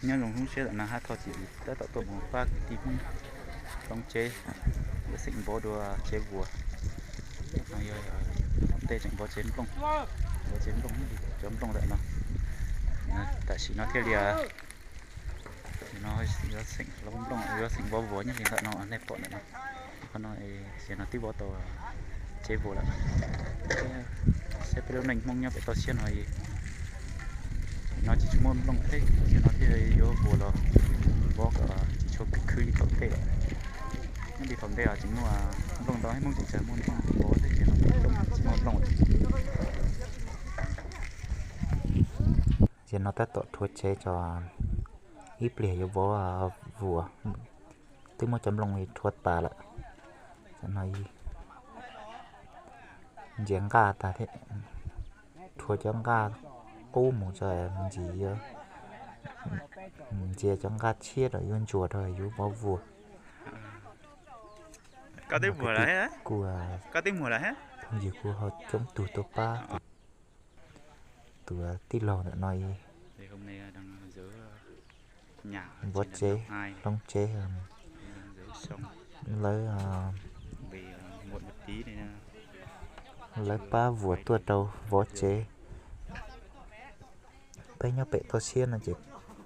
Nyob zoo hnub tshiab ntawm no Hab Thoj Tim tab tom tuaj mus pab kwv tij Hmoob loob tsev, yuav xeem vov dua tsev vuas. No yog tej tseem vov tsev nplooj, vov tsev nplooj, cov nplooj ntawm no. Tam sim no thiaj li no yuav xeem vov nplooj, yuav xeem vov vuas nyob li ntawm no nej pom ntawm no. Qhov no ces no twb vov tau tsev vuas lawm. Saib peb lub neej Hmoob nyob pem toj siab no, no tsis tshua muaj nplooj thiab, ces no thiaj yuav vuas los vov kom tsis tshua khwv li thaum ntej lawm. Nyob li thaum ntej tseem muaj nplooj ntau, Hmoob tseem tsawg muaj nplooj vov thiab, ces no tsis muaj nplooj lawm. Ces no tab tom rhuav tsev tso, ib pliag yuav vov vuas, twb muab cov nplooj li rhuav tas lawm. Ntsia nqaj tag thiab, rhuav cov nqaj qub mus tso ntsis yuav ntsia cov nqaj tshiab rau yuav ntsuas rau yuav vov vuas. Kuj phooj ywg kuj ho coob tug tuaj pab tus tij laug ntawm no vov tsev, hloov tsev. Lawv, lawv pab vuas tuaj rau vov tsev. Peb nyob pem toj siab no ces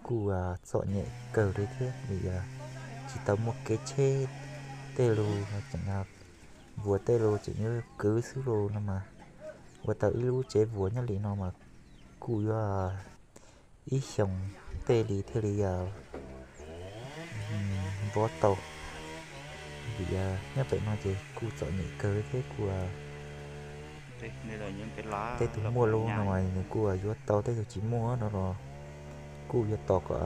kuj txom nyem kawg li thiab vim tsis tau muaj kev tsheb tej lus, vuas tej lus tseem yuav kwv xwb lus no mas ua tau ib lub tsev vuas nyob li no mas kuj yuav ib xyoos tej li thiaj li vov tau. Vim nyob pem no ces kuj txom nyem kawg thiab kuj tej tus muaj lub no mas nws kuj yuav tau, tej tus tsis muaj no los kuj yuav tos kom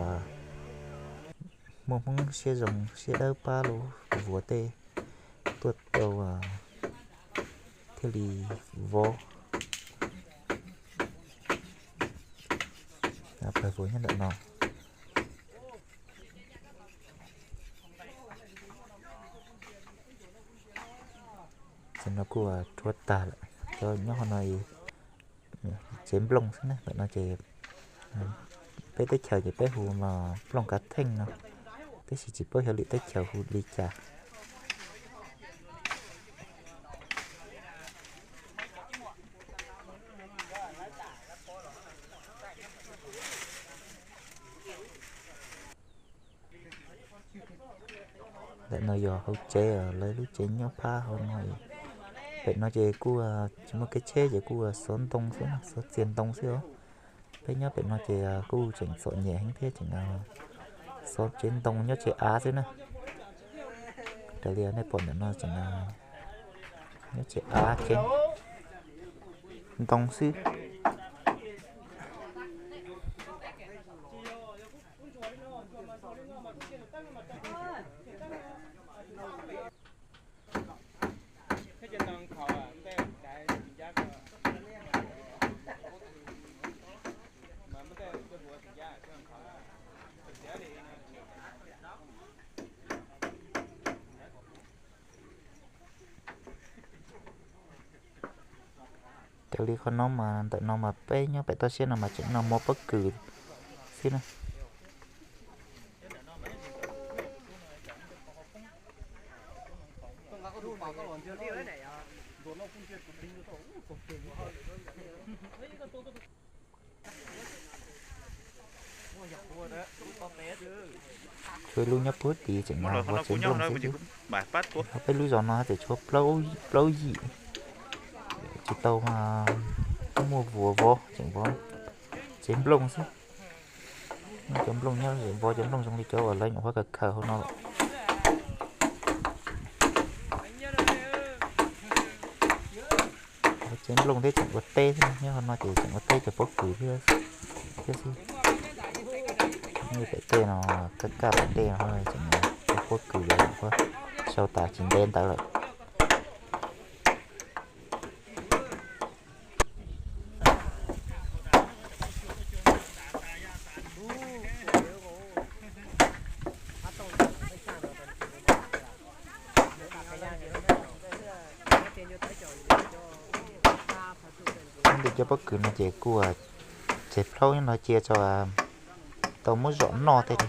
muaj Hmoob siab zoo siab dawb pab lub vuas tej tuaj tau thiaj li vov. Pawg vuas nyob ntawm no. Ces no kuj rhuav tag lawm, cov nyob hauv no tsev nplooj xwb na. Ntawm no ces peb teb chaws ces peb hu mas nplooj kav theej no, tab sis tsis paub xyov lwm teb chaws hu li cas. Ntawm no yog hauv tsev, lawv lub tsev nyob phab hauv no. Pem no ces kuj tsis muaj kev tsheb ces kuj xov ntoo xwb, xov txiag ntoo xwb os. Peb nyob pem no ces kuj tseem txom nyem heev thiab, tseem xov tsev ntoo nyob tsev av xwb na. Raws li nej pom ntawm no tseem nyob tsev av tsev ntoo xwb. Raws li qhov no mas ntawm no mas peb nyob pem toj siab no mas tseem noj mov pob kws xwb na. Tshuav ib lub nyob puag tid tseem vov tsev nplooj xwb. Peb lub zos no tseem tshuav plaub yim, tsis tau muaj vuas vov, tseem vov tsev nplooj xwb. Cov nplooj nyob vov cov nplooj zoo li cov uas lawv nyuam qhuav khaws khaws hauv no lawm. Tsev nplooj thiab tseem ua teb thiab, nyob hauv no ces tseem ua teb cov pob kws thiab xwb. Nyob pem tej no, kaj kaj pem tej no tseem ua pob kws, sau tas tsis ntev ntawd lawm. Nyob li cov pob kws no ces kuj tseg plaub nyob no cia tso Tau muab zom noj tej li.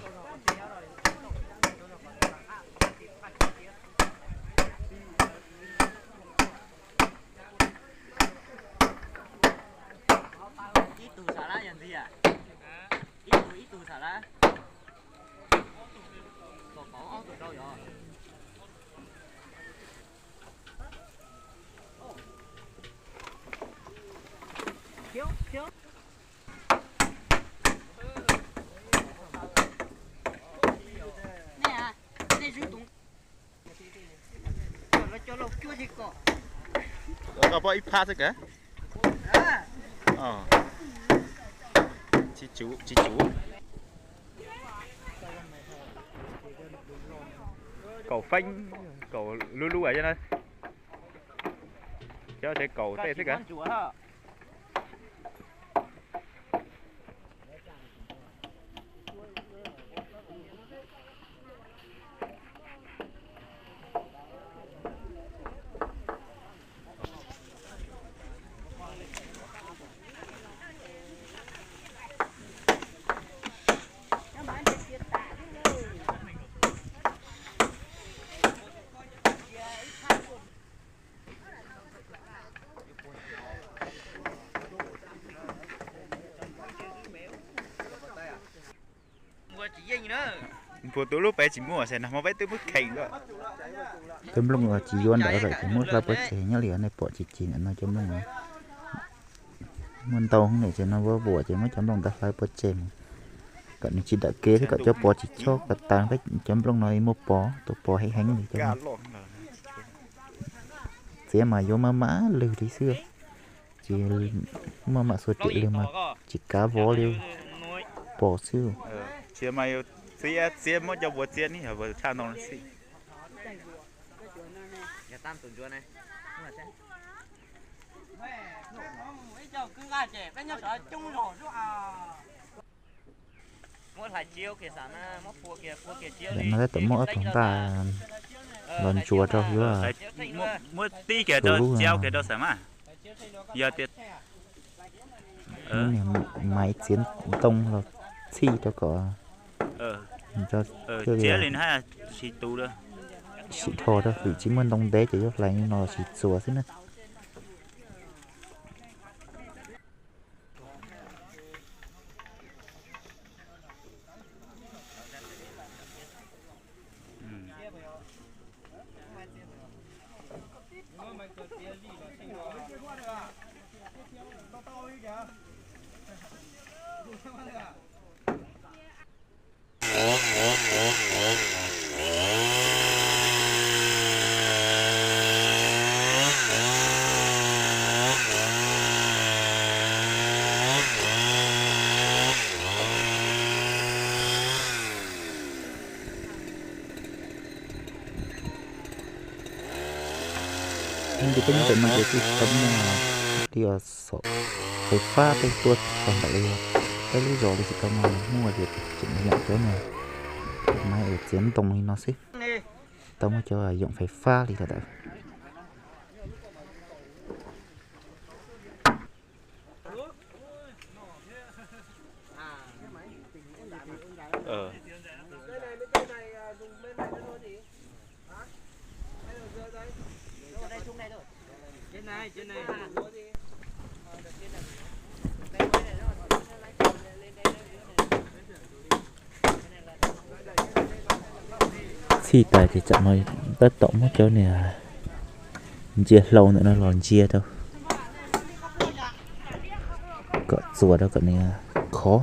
Koj pom ib phab xwb kav. Tsis tsum. Kaum feeb, kaum lub lub no. Cov tsev kaum tej xwb kav. Npua tus lub pem tsis muaj, ces nag hmo peb twb muab kheem lawm. Cov nplooj uas tsis yuav ntawd lawm ces muab hlawv pov tseg nyob li nej pom ces cig ntawm no cov nplooj no. Muaj ntau heev ces no vuab vuas ces muab cov nplooj ntawd hlawv pov tseg mus kom nws tsis dawm kev thiab kom cov pos tsis chob ko taw. Peb cov nplooj no muaj pos, tus pos heev heev li cov no. Txiav mas yuav maj mam lwg li xwb, ces maj mam xuas riam lwg mas tsis kav vov li, pos xwb. Txiav mas txiav, txiav muab cov vuas txiav ni yog tshaj ntoo xij. Ntawm no tab tom muab ob tug nqaj los ntsuas rau yuav muab tib kiag rau, txiav kiag rau xav mas yog tias muab niag maiv txiav ntoo los txhij rau kom txiav li no sim dhos rau, vim tsis muaj ntoo ntev ces yuav hlais li no los sis txuas xwb na. Nyob li peb nyob ntawm no ces kuj tsis tau muaj li xom fais fab tej tuaj tag npaum li peb lub zos li, tsis tau muaj, muaj ces tseem yog cov niag maiv es txiav ntoo li no xwb, tsis tau muaj cov yoom fais fab li lawm. Txhij tas ces tsam no tab tom muab cov niag ntsia hlau ntawm no los ntsia rau kom txuas rau kom nws khov.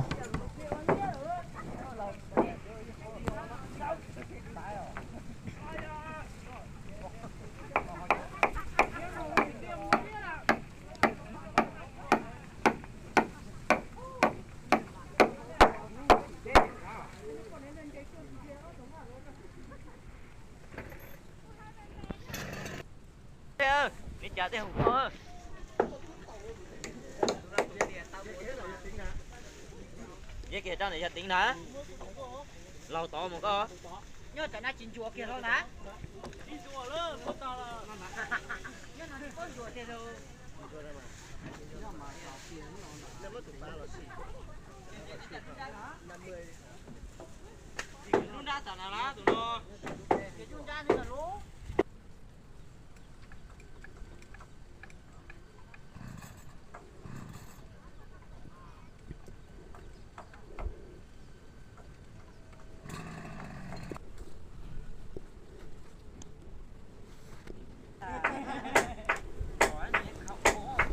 Yog kev rau ntawm yog teev na, laug tod mus koj. Nyob tam na tsis ntsuas kiag hlo na. Nyob no koj ntsuas tiag lauj.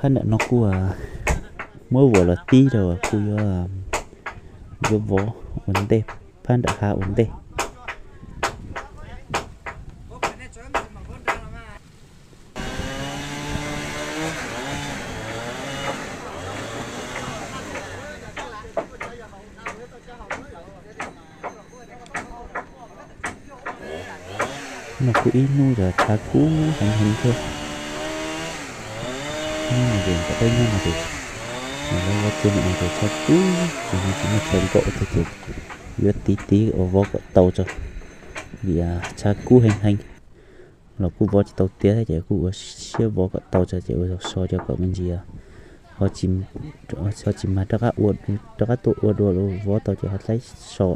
Phab nram no kuj muab vuas los tib rau kuj yuav, yuav vov ua ntej, phab nram hav ua ntej. No kuj ib hnub yog tshav kub heev heev thiab. Hnub no ces tom qab nyob no ces lawv vov txiav ntawm no ces tshav kub ces nws tsis muaj chaw nkaum thiab ces yuav tiv tiv ua vov kom tau tso, vim tshav kub heev heev los kuj vov tsis tau tiav thiab ces kuj ua siab vov kom tau tso ces ua so so cov kom me ntsis ho tsis, ho tsis mag rov qab ua, rov qab tuaj ua dua los vov tau ces ho txaib so.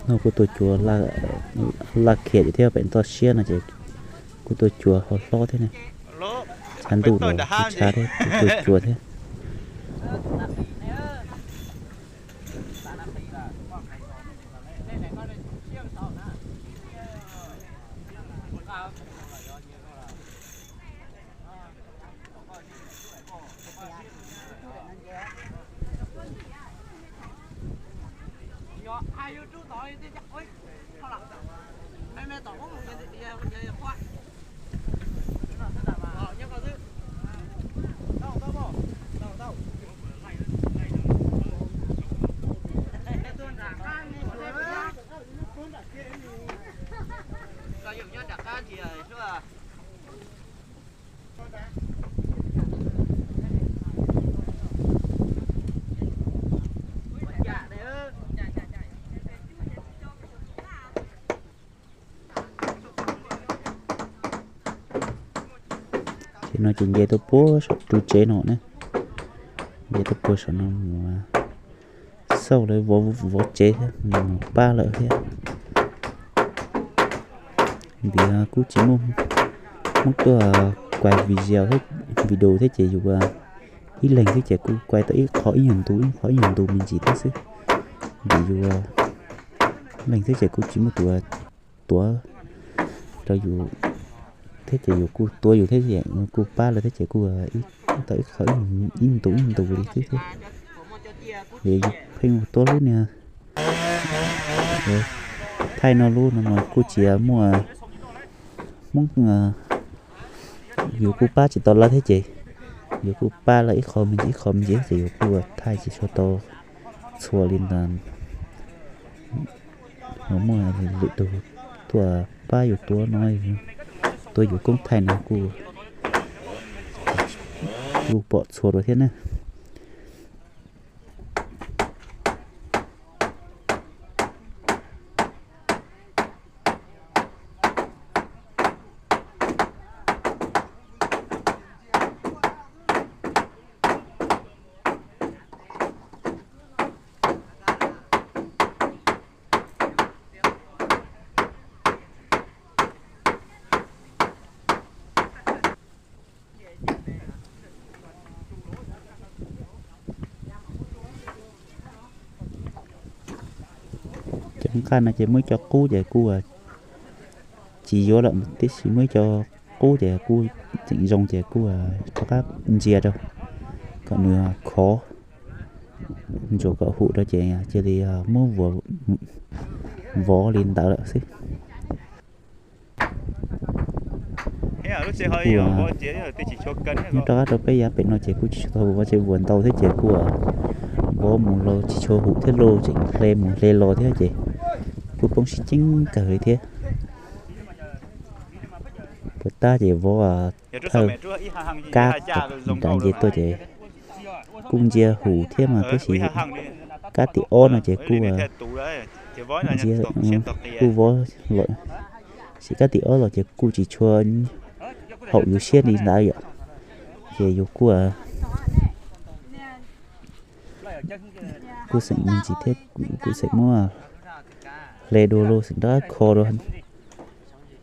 No kuj tuaj cua laj khiam thiab, pem toj siab no ces kuj tuaj cua ho hlob thiab ne. Tshav ntuj los tshav thiab kuj tuaj cua thiab. Ces no ces nce tuaj puag saum ru tsev no ne, nce tuaj puag saum no mus xauj lawv vov tsev thiab mus pab lawm thiab. Vim kuj tsis muaj Hmoob tuaj kuaj video thiab, video thiab ces yus ib leeg thiab ces kuj kuaj tau ib qho ib nyuag ntu ib qho ib nyuag ntu me ntsis thiab xwb. Vim yus leeg thiab ces kuj tsis muaj tus tuav rau yus thiab ces yus kuj tuav yus thiab ces kuj pab lawv thiab ces kuj tau ib qho ib ntu ib ntu li thiab xwb. Vim yus pheej mus tuav lub niag thaij no lub no mas kuj tsis muaj Hmoob, yus kuj pab tsis tau lawv thiab ces yus kuj pab lawv ib qho me ntsis ib qho me ntsis ces yus kuj thaij tsis tshua tau txhua li ntawd. Los muaj lwm tus tuaj pab yus tuav no, tuav yus koob thaij no kuj, kuj pom txhua rau thiab na. Cov nqaij no ces muaj ib co qub ces kuj tsis yuav lawm, tiam sis muaj ib co qub ces kuj tseem zoo ces kuj rov qab ntsia rau kom nws khov, ntsuas kom hum rau ces cia li muab vov li ntawd lawm xwb. Nyob rov qab rau peb yav pem no ces kuj tsis tshua tau vov tsev vuas ntau thiab ces kuj vov mus los tsis tshua hum thiab lauj, tseem hle mus hle los thiab ces kuj poob sib ceeb kawg li thiab. Puas tab ces vov thawj kab nrad nce tuaj ces kuj ntsia hum thiab mas tab sis kab tim ob no ces kuj ntsia, kuj vov lawm, tab sis kab tim ob los ces kuj tsis tshua haum yus siab li ntawd yom. Ces yus kuj, ah, Kuj xeem me ntsis thiab kuj xeem muab hle dua los xeem rov qab kho dua.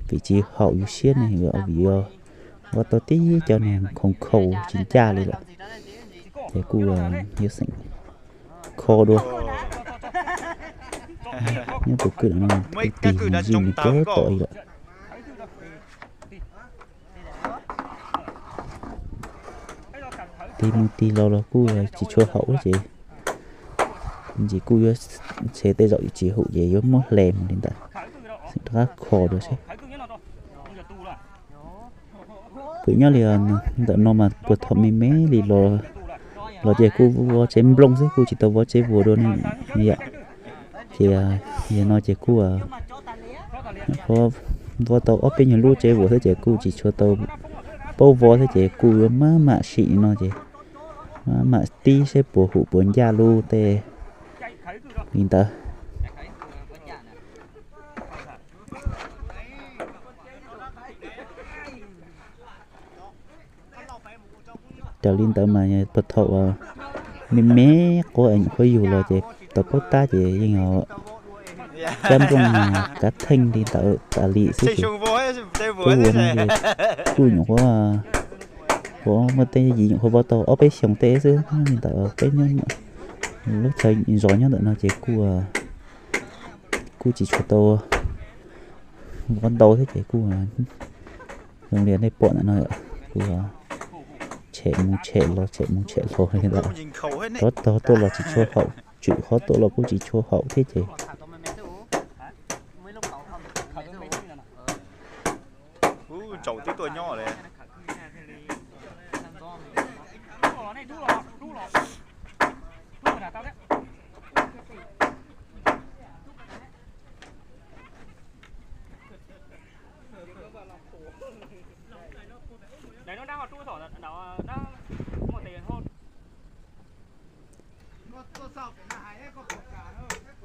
Vim tsis haum yus siab ne, vim yog ua tau tib cov niag khoov khaus tsis ncaj li lawm, ces kuj yuav xeem kho dua. Nyob tus kwj no kwj tig nws zij nws puag tom ib lawm. Tig mus tig los los kuj tsis tshua haum ces, ntsis kuj yuav ntshe tej zaum tsis haum ces yuav muab hle mus li ntawd, xeem rov qab kho dua seb. Pwm nyob li ntawm no mas puag thaum me me li los, los ces kuj vov tsev nplooj xwb, kuj tsis tau vov tsev vuas dua ne yom. Ces yog no ces kuj vov tau ob peb nyuag lub tsev vuas xwb ces kuj tsis tshua tau paub vov thiab ces kuj yuav maj mam sim no ces maj mam tib seb puas haum puas ncaj lub tej li ntawd. Raws li ntawd mas puag thaum me me quav es nyuam qhuav yug los ces tau paub tab ces yeej cab nplooj kav theej li ntawd tas li xwb ces kuj ua no ces kuj nyuam qhuav, kuj muaj tej yim nyuam qhuav vov tau ob peb xyoos tej xwb li ntawd peb nyob lub chaw zos nyob ntawm no ces kuj, kuj tsis tshua tau vov ntau thiab ces kuj zoo li nej pom ntawm no, kuj tshem mus tshem los tshem mus tshem los li ntawd. Rov tog tuaj los tsis tshua haum, tswm qhov tuaj los kuj tsis tshua haum thiab ces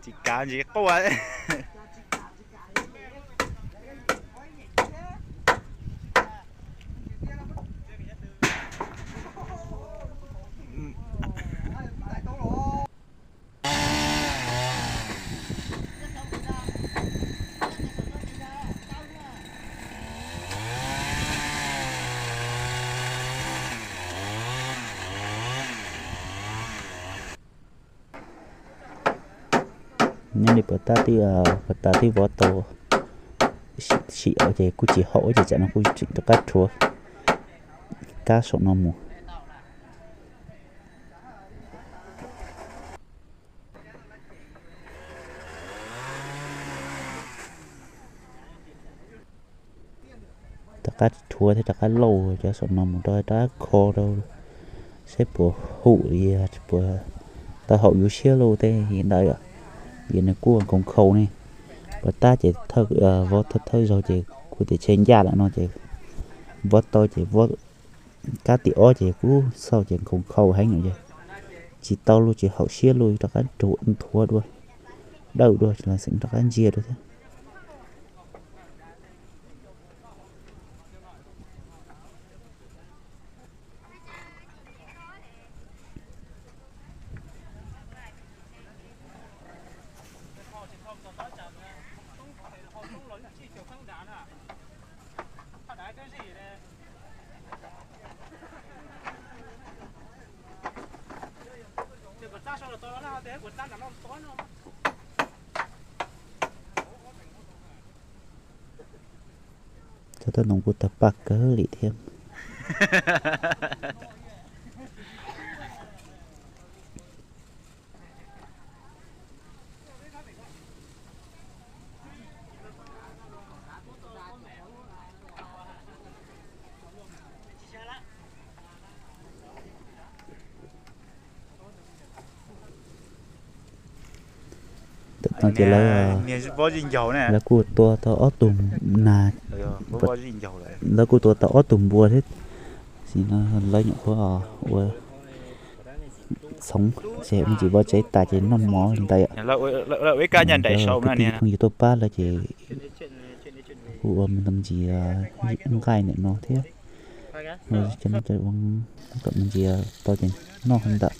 Tsis kav ntsis quaj. Nyob li puas tab twb, puas tab twb vov tau sim ces kuj tsis haum ces tsam no kuj tseem rov qab rhuav kab saum no mus. Rov qab rhuav thiab rov qab lauj cov saum no mus rau rov qab kho rau saib puas haum li, puas tau haum yus siab lauj tej li ntawd yom. Vim nws kuj nkoos khaus ne, puas tab ces thawj, vov thawj zaug ces kuj tias tshe ncaj lawm no ces vov tau ces vov kab tim ob ces kuj xauj ces nkoos khaus heev no ces tsis tau lauj, tsis haum siab lauj, rov qab rhuav dua, dawj dua los xeem rov qab ntsia dua thiab. Cov toj noov kuj tawg paj kawg li thiab. Tam no ces lawv, lawv kuj tua tau ob tug nas, lawv kuj tua tau ob tug npua thiab. Sim no lawv nyuam qhuav ua txhoov ces me ntsis vov tsev tas ces noj mov li ntawd yom. Kwv tij phooj ywg tuaj pab lawv ces kuj ua me ntsis nqaij ntawm no thiab, cov no cov ua kom me ntsis tau ces noj ntawm.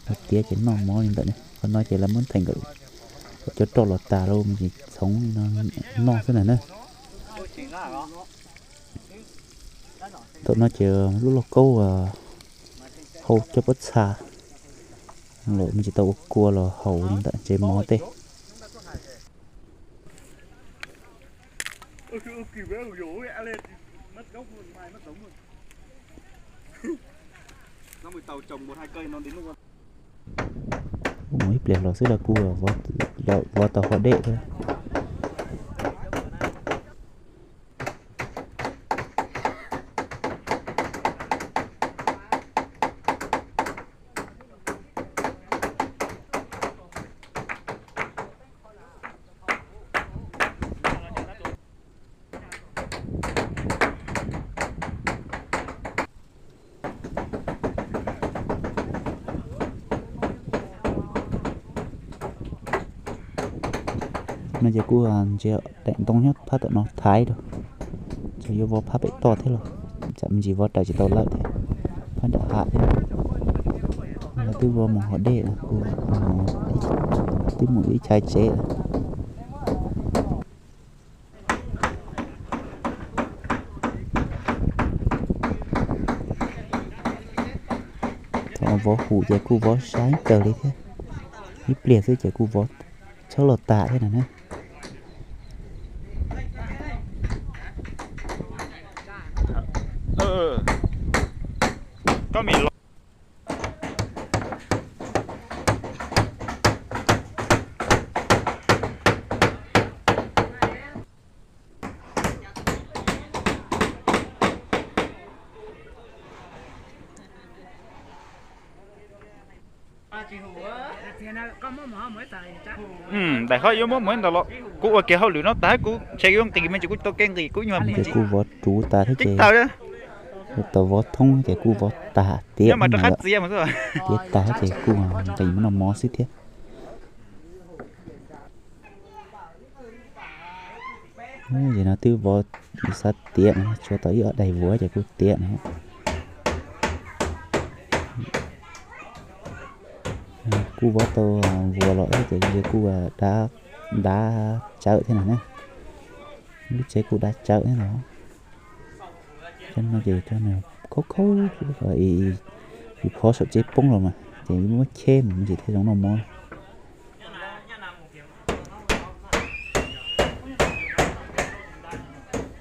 Ua tiav ces noj mov li ntawm ne. Qhov no ces lawv muab theem nkawd cov roj los tas lawm me ntsis txhoov no noj xwb na na. Thaum no ces lub lauj kaub hau cov pob txha los me ntsis tau ua kua los haus li ntawm tsev mov tej. Mus ib pliag los xwb los kuj vov tau hov dej thiab. No ces kuj ntsia daim ntoo nyob phab tom no thaiv rau, ces yuav vov phab pem toj thiab los tsam me ntsis vov raws tsis tau lawm thiab. Phab nram hav thiab, twb vov mus hov dej, twb mus ib chais tsev. Thaum vov hum ces kuj vov sai kawg li thiab, ib pliag xwb ces kuj vov tshawb los tas thiab na. Daim hov yuav muab mus ntawd los kuv ua kiag hauj lwm no tas kuv ntshe yuav nqis me ntsis kuv tau kev nqis kuv nyuag ces kuj vov ruv tas thiab ces tau vov thoob ces kuj vov tas tiav tiav tas ces kuj nqis mus noj mov xwb thiab. Ces no twb vov xav tiav no tshuav tau ib ob daim vuas ces kuj tiav no. Kuj vov tau vuas los ces kuj dav tsawv thiab no ne. Lub tsev kuj dav tsawv thiab no. Cov no ces cov khaub khaub, ib phov saum tsev poob los mas ces muab cheb mus me ntsis thiaj zoo noj mov.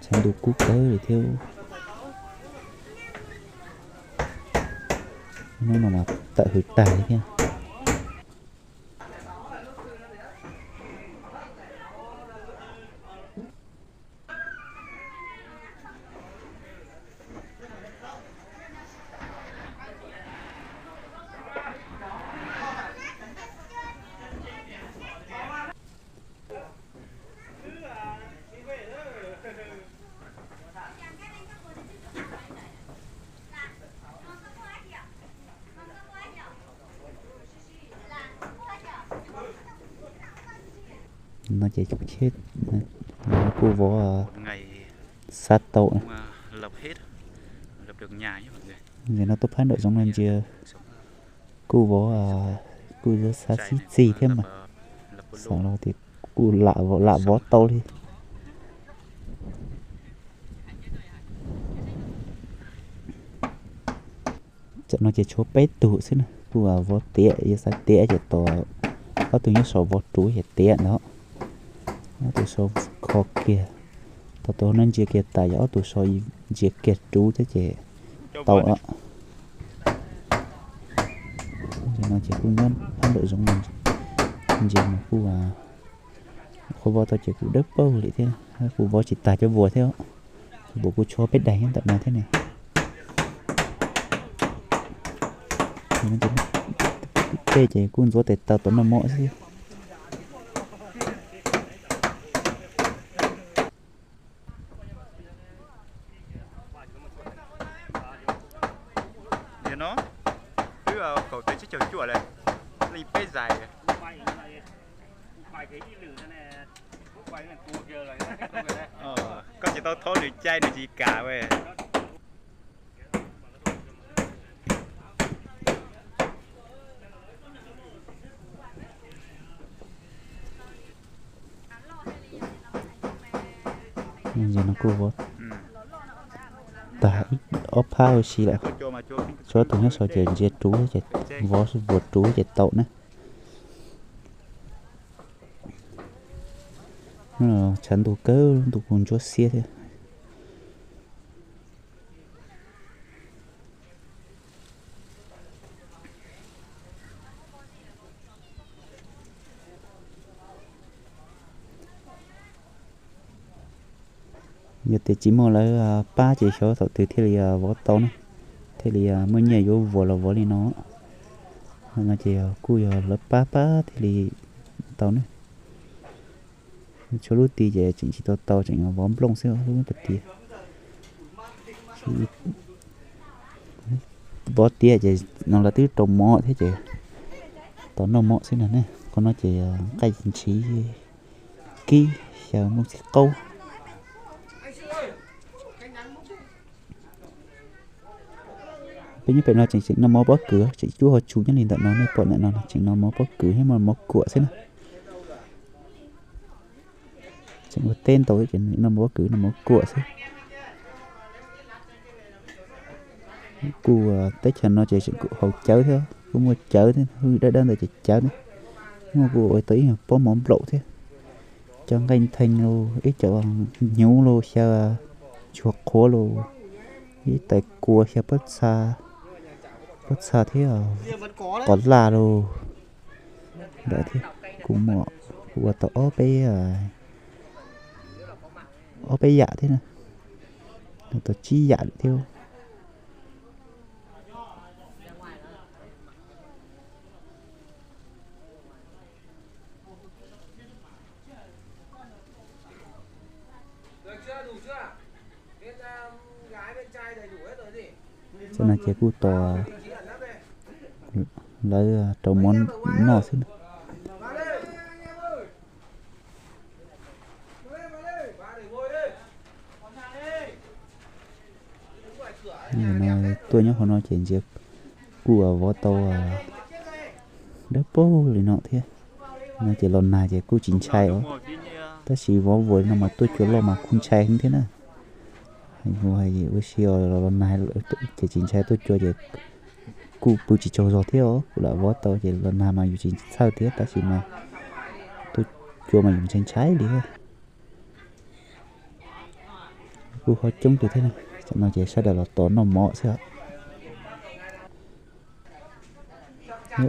Tshav ntuj kub kawg li thiab. Hnub no mas tawm hws tag li thiab. No ces kuj vov xav tau. Nim no tuaj phab nram zoov no ntsia kuj vov, kuj xav sib txig thiab mas xav los tias kuj lam vov tau li. Tam no ces tshuav peb tug xwb na, kuj vov tiav, yog xav tiav ces tos ob tug nyob saum vov ruv ces tiav ntawd, ob tug saum kho kiag, tos tus no ntsia kiag tas yog ob tug saum ntsia kiag ruv thiab ces tau. Ces no ces kuj nyob phab nram zoov, ntsia mas kuj qhuav vov tau ces kuj dawb paug li thiab, kuj vov tsis tag cov vuas thiab, cov vuas kuj tshuav peb daim nyob ntawm no thiab ne. Tej ces kuj ntxuav tes taw tau noj mov xwb. Yog no, twb kaum tawm tsib caug cuaj lawm, leej peb zais. Koj tsis tau thov nws cai nws tsis kam. Ua, twb, Yog no kuj vov tag ib ob phab ua si lawm. Tshuav tus nyob saud ces ntsia rub ces vov vuas rub ces tau na. Tshav ntuj kawg, ntuj kuj ntsuab xiab thiab. Yog tias tsis muaj lawv pab ces xyov thaum twg thiaj li vov tau ne, thiaj li muaj nyiaj yuav vuas los vov li no. No ces kuj yog lawv pab pab thiaj li tau ne. Tshuav lub ti ces tseem tsis tau tau, tseem vov nplooj xwb lub pag tias. Vov tiav ces no lawv twb rau mov thiab ces tos noj mov xwb no ne. Qhov no ces nqaij ntshiv kib xyaw nplooj txiv qaub. Peb nyob pem no tseem tseem noj mov pob kws, tseem cuab hauv tsu nyob li ntawm no, nej pom ntawm no tseem noj mov pob kws thiab mov kuam xwb na. Tseem ua teb ntau ces noj mov pob kws noj mov kuam xwb. Kuj teb chaws no ces tseem kuj haus cawv thiab, kuj muaj cawv thiab, hwj dawb dawb ntawd ces cawv thiab. Muaj kuj ua tau ib pob mov nplaum thiab, cov nqaij ntheej los ib co hnyuv los xyaw, tshuav qhuav los ib tais kua xyaw pob txha, pob txha thiab qos laj los ntawd thiab. Kuj muaj, kuj ua tau ob peb, ob peb yam thiab na, ua tau tsib yam lawm thiab. Tam no ces kuj tos lawv rau mov noj xwb na. Tuaj nyob hauv no ces ntsia kuj vov tau dawb paug li no thiab. No ces los nag ces kuj tsis ntshai os, tab sis vov vuas li no mas tuaj cua loj mas kuj ntshai heev thiab na. Hais ua si os, los nag ces tsis ntshai, tuaj cua ces kuj pw tsis tsaug zog thiab os. Kuj lam vov tau ces los nag mas yus tsis txhawj thiab, tab sis mas tuaj cua mas yus ntshai ntshai li. Kuj ho coob tus thiab, tam no ces sawv daws los tos noj mov xwb.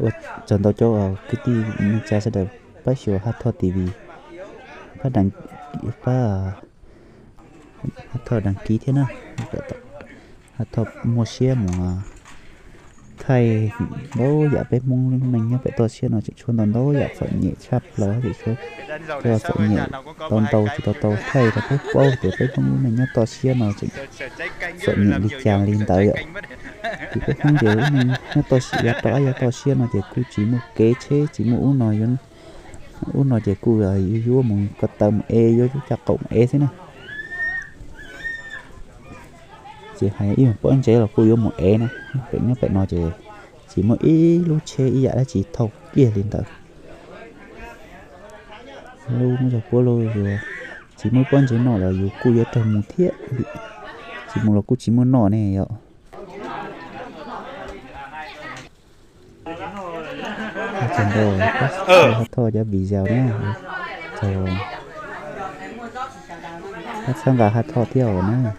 Ua tsaug ntau cov kwv tij neej tsa sawv daws pab xyuas Haj Thoj T V, pab, pab Haj Thoj đăng ký thiab na. Haj Thoj muaj siab mus thaij ntau yam peb Hmoob lub neej nyob pem toj siab no tseem tshuav ntau ntau yam txom nyem tshaj plaws, tseem tshuav cov txom nyem tau ntau tsis tau tau thaij rau peb paub tias peb Hmoob lub neej nyob toj siab no tseem txom nyem li cas li ntawd yom. Ces peb Hmoob ces lub neej nyob toj siab, yav rau ab yav toj siab no ces kuj tsis muaj kev tsheb, tsis muaj ub no, ub no ces kuj yuav mus ko taw mus ev, yuav caj qaum mus ev xwb na. Ces hais ib pob ntsev los kuj yuav mus ev na. Pem nyob pem no ces tsis muaj ib lub tsheb ib yam dab tsi thauj kiag li ntawd. Lub muab zog puab lub, yus tsis muaj pob ntsev noj los yus kuj yuav raug mus thiab, tsis mus los kuj tsis muaj noj ne yom. Tsaug ntau, Haj Thoj cov video na, tsaug, pab txhawb nqa Haj Thoj thiab os na.